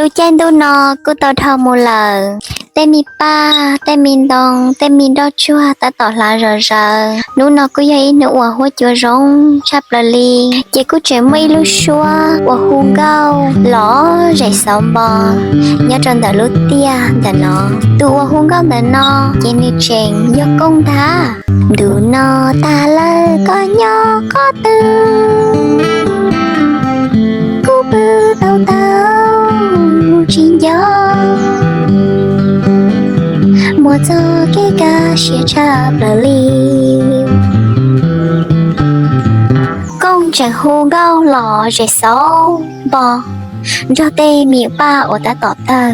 Lub caij ntuj no kuj tau dhau mus lawm. Tej me paj, tej me ntoo, tej me nroj tsuag tab tom hlav zom zaws. Hnub no kuj yog ib hnub uas huab cua zoo tshaj plaws li. Ces kuj tseem muaj ib lub suab uas hu nkauj los zem xauv npo nyob rau ntawm lub tiaj ntawm no. Tus uas hu nkauj ntawm no ces nws tseem yog Kooj ntag. Ntu no tag lawm koj nyob qhov twg, kuv pw tau tau tsis nco, muaj txoj kev kaj siab tshaj plaws li. Kooj tseem hu nkauj los zem xauv npo nrog tej me paj uas tab tom tawg,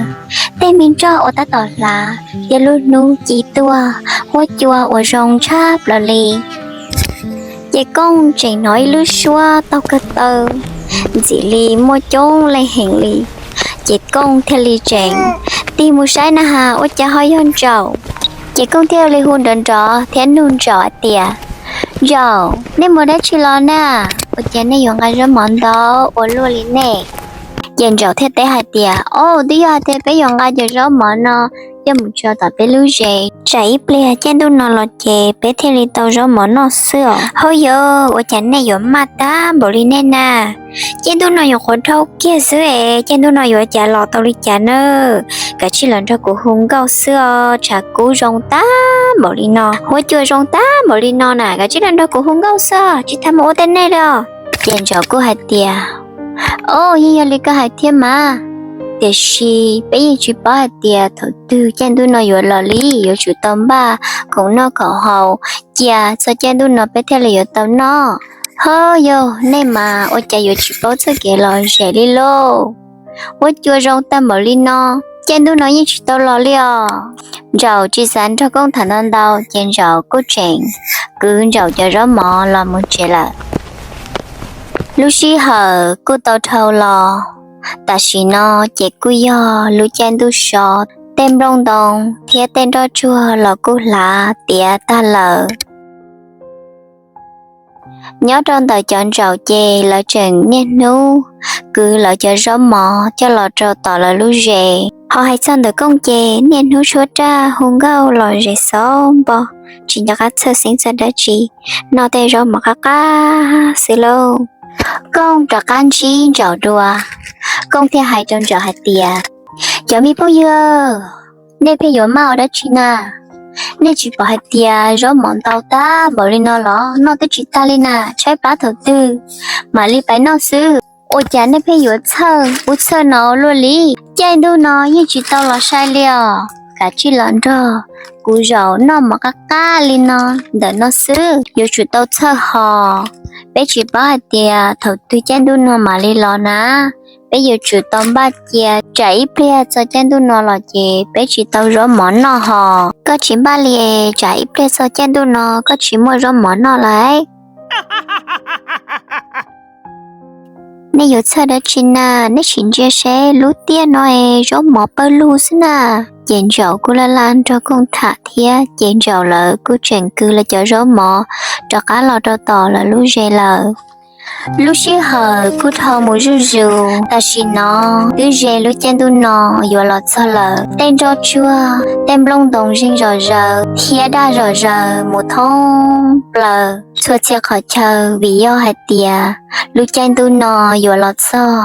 tej me nroj uas tab tom hlav thiab lub hnub ci tuaj, huab cua uas zoo tshaj plaws li. Ces Kooj tseem hnov ib lub suab taug kawg taw ntxim li muaj coob leej heev li. Ces Kooj thiaj li tseem tig mus saib na has ua cas ho yog Ntsaum. Ces Kooj thiaj li hu nrov nrov thiab nug Ntsaum hais tias, Ntsaum, nej mus dab tsi los na? Ua cas nej yuav nqa zaub mov ntau ua luaj li nej? Ces Ntsaum thiaj teb hais tias, Au, twb yog hais tias peb yuav nqa cov zaub mov no coj mus tso tom peb lub zes, tsam ib pliag caij ntuj no los ces peb thiaj li tau zaub mov noj xwb os. Hauj yog, ua cas nej yuav maj tag npaum li nej na? Caij ntuj no yuav qhuav dhau kiag xwb es caij ntuj no yuav cas los tau li cas na? Kav tsij los nrog kuv hu nkauj xwb os, tshav kub zoo tag npaum li no, huab cua zoo tag npaum li no na, kav tsij los nrog kuv hu nkauj xwb os, tsis tas mus ua tej nej li os. Ces Ntsaum kuj hais tias, Au, yeej yog li koj hais thiab mas, tiam sis peb yeej tsis paub hais tias thaum twg caij ntuj no yuav los li, yuav tsum tau npaj khoom noj khoom haus cia txog caij ntuj no peb thiaj li yuav tau noj. Hauj yog, nej mas ua cas yuav tsis paub txoj kev lom zem li lauj? Huab cua zoo tag npaum li no, caij ntuj no yeej tsis tau los li os. Ntsaum tsis xav nrog Kooj tham ntau ntau ces Ntsaum kuj tseem kwv Ntsaum cov zaub mov los mus tsev lawm. Lub sij hawm kuj tau dhau los, tam sim no ces kuj yog lub caij ntuj so, tej nplooj ntoo thiab tej nroj tsuag los kuj hlav tiav tag lawm. Nyob rau ntawm cov Ntsaum ces lawv tseem niaj hnub kwv lawv cov zaub mov coj los rau tom lawv lub zes. Ho hais txog ntawm Kooj ces niaj hnub tshuab raj hu nkauj los zem xauv npo, tsis nco qab txhawj xeeb txhawj dab tsi, noj tej zaub mov qab qab xwb lauj. Kooj rov qab ntsib Ntsaum dua, Kooj thiaj hais rau Ntsaum hais tias, Cov me phooj ywg, nej pheej yuav maj ua dab tsi na? Nej tsis pom hais tias zaub mov ntau tag npaum li no los noj twb tsis tag li na, tshaib plab thaum twg mam li pib noj xwb. Ua cas nej pheej yuav txhawj ub txhawj no luaj li? Caij ntuj no yeej tsis tau los sai li os. Kav tsij los nrog kuv zaum noj mov qab qab li no ntawm no xwb. Yuav tsum tau txhawj hos, peb tsis paub hais tias thaum twg caij ntuj no mam li los na. Peb yuav tsum tau npaj cia, tsam ib pliag txog caij ntuj no los ces peb tsis tau zaub mov noj hos. Koj tsis npaj li, tsam ib pliag txog caij ntuj no koj tsis muaj zaub mov noj lawm. Nej yuav txhawj dab tsi na? Nej sim ntsia seb lub tiaj no es zaub mov pawg lug xwb na. Ces Ntsaum kuj laj laj nrog Kooj tham thiab, ces Ntsaum lawv kuj tseem kwv lawv cov zaub mov rov qab los rau tom lawv lub zes lawm. Lub sij hawm kuj dhau mus zuj zus, tam sim no twb ze lub caij ntuj no yuav los txog lawm. Tej nroj tsuag, tej nplooj ntoo zeeg zom zaws thiab daj zom zaws mus thoob plaws txhua txhia qhov chaw vim yog hais tias lub caij ntuj no yuav los txog.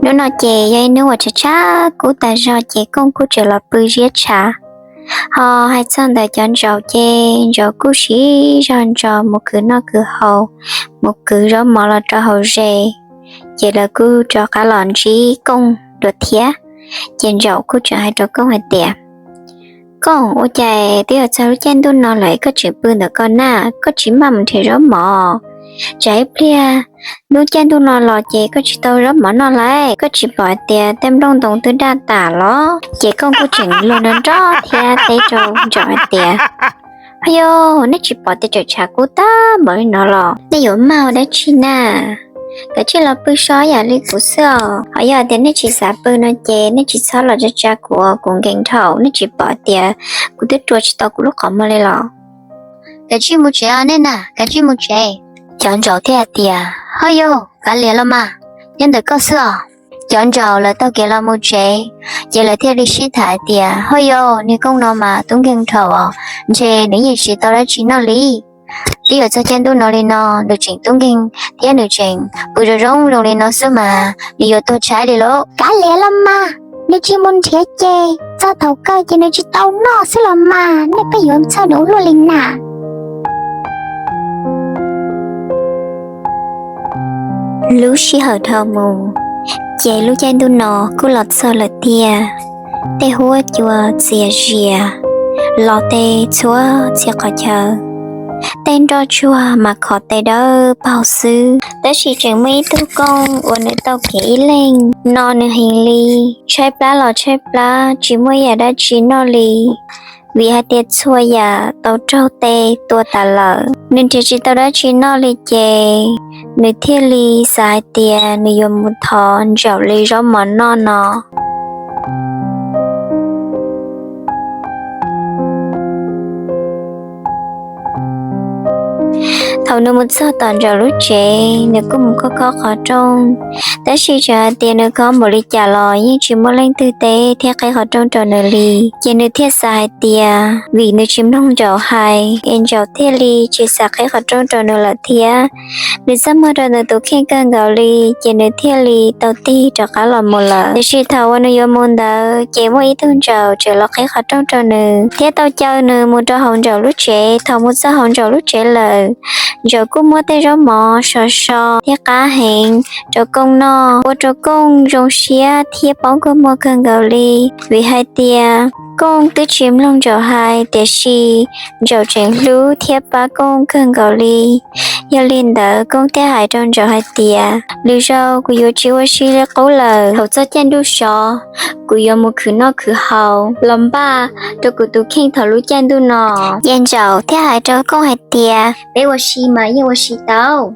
Hnub no ces yog ib hnub uas tshav tshav kub tas zog ces Kooj kuj tseem los pw ziab tshav. Ho hais txog ntawm cov Ntsaum ces Ntsaum kuj siv zog ntso mus khwv noj khwv haus, mus kwv zaub mov los rau hauv zes, ces lawv kuj rov qab los ntsib Kooj dua thiab. Ces Ntsaum kuj tseem hais rau Kooj hais tias, Kooj, ua cas twb yuav txog lub caij ntuj no lawm koj tseem pw ntawm koj na, koj tsis maj mus nrhiav zaub mov? Tsam ib pliag lub caij ntuj no los ces koj tsis tau zaub mov noj lawm. Koj tsis pom hais tias tej nplooj ntoo twb daj tas los? Ces Kooj kuj tseem luag nrov nrov thiab teb rau Ntsaum hais tias, Hos yog, nej tsis pom tias tseem tshav kub tag npaum li no los? Nej yuav maj ua dab tsi na? Kav tsij los pw so yam li kuv xwb os. Hos yog tias nej tsis xav pw no ces nej tsis txhob los tsa tsa kuv, kuv nkees dhau. Nej tsis pom tias kuv twb rua tsis tau kuv lub qhov muag li los? Kav tsij mus tsev os nej na, kav tsij mus tsev. Cov Ntsaum thiaj hais tias, Hos yog, kav liam los mas, nyob ntawm koj xwb os. Cov ntsaum lawv taug kev los mus tsev, ces lawv thiaj li sib tham hais tias, Ho yog niag Kooj no mas tub nkeeg dhau os, ntshe nws yeej tsis tau dab tsi noj li. Twb yuav txog caij ntuj no li no, nws tseem tub nkeeg thiab nws tseem pw zoo zoo zoo li no xwb mas nws yuav tuag tshaib li lauj. Kav liam los mas, nws tsis mus nrhiav ces txog thaum kawg ces nws tsis tau noj xwb los mas, nej pheej yuav txhawj nws ua luaj li na. Lub sij hawm dhau mus, ces lub caij ntuj no kuj los txog lawm tiag. Tej huab cua txias zias los tej txhua txhia qhov chaw, tej nroj tsuag mas khov tej dawb paug xwb. Tab sis tseem muaj ib tug Kooj uas nws taug kev ib leeg no nws heev li, tshaib plab los tshaib plab tsis muaj yam dab tsi noj li, vim hais tias txhua yam tau raug tej tua tas lawm. Nws nrhiav tsis tau dab tsi noj li ces nws thiaj li xav hais tias nws yuav mus thov ntsaum li zaub mov noj no. Thaum nws mus txog tom ntsaum lub tsev, nws kuj mus khob khob qhov rooj, tab sis txawm hais tias nws khob npaum li cas los yeej tsis muaj leej twg teb thiab qhib qhov rooj rau nws li. Ces nws thiaj xav hais tias vim nws tsis mloog ntsaum hais es ntsaum thiaj li tsis xav qhib qhov rooj rau nws lawm thiab. Nws txaj muag rau nws tus kheej kawg nkaus li, ces nws thiaj li tau tig rov qab los mus lawm. Tiam sis thaum uas nws yuav mus ntawd ces muaj ib tug ntsaum tseem los qhib qhov rooj rau nws thiab tau caw nws mus rau hauv ntsaum lub tsev. Thaum mus txog hauv ntsaum lub tsev lawm, ntsaum kuj muab tej zaub mov sov so thiab qab heev rau Kooj noj, ua rau Kooj zoo siab thiab paub nkuaj muag kawg nkaus li. Vim hais tias Kooj twb tsis mloog ntsaum hais, tiam sis ntsaum tseem hlub thiab pab Kooj kawg nkaus li. Yog li ntawd Kooj thiaj hais rau ntsaum hais tias, Lwm zaus kuv yuav tsis ua si li qub lawm. Thaum txog caij ntuj sov, kuv yuav mus khwv noj khwv haus los npaj rau kuv tus kheej thaum lub caij ntuj no. Ces ntsaum thiaj hais rau Kooj hais tias, Peb ua si mas yeej ua si tau,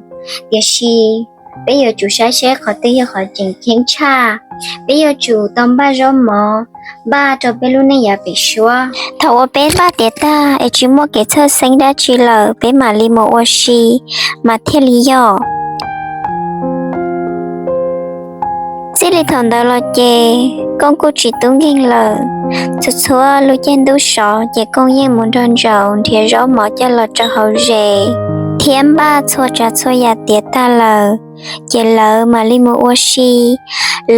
tiam sis peb yuav tsum saib seb qhov twg yog qhov tseem ceeb tshaj. Peb yuav tsum tau npaj zaub mov npaj rau peb lub neej yav pem suab. Thaum uas peb npaj tiav tag es tsis muaj kev txhawj xeeb dab tsi lawm, peb mam li mus ua si mas thiaj li yog. Txij li thaum ntawd los ces Kooj kuj tsis tub nkeeg lawm. Txhua txhua lub caij ntuj sov ces Kooj yeej mus nrog ntsaum nrhiav zaub mov coj los rau hauv zes thiab npaj txhua tsav txhua yam tiav tag lawm, ces lawv mam li mus ua si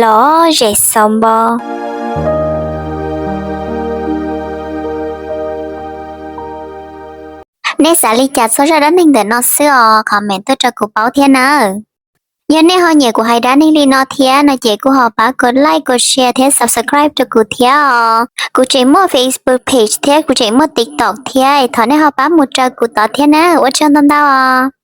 lom zem xauv npo. Nej xav li cas txog zaj dab neeg ntawm no xwb os, comment tuaj rau kuv paub thiab nawb. Yog nej ho nyiam kuv hais dab neeg li no thiab no ces kuj ho pab kuv like, kuv share thiab subscribe rau kuv thiab os. Kuv tseem muaj Facebook page thiab kuv tseem muaj TikTok thiab, thov nej ho pab mus raws kuv tod thiab nawb. Ua tsaug ntau ntau os.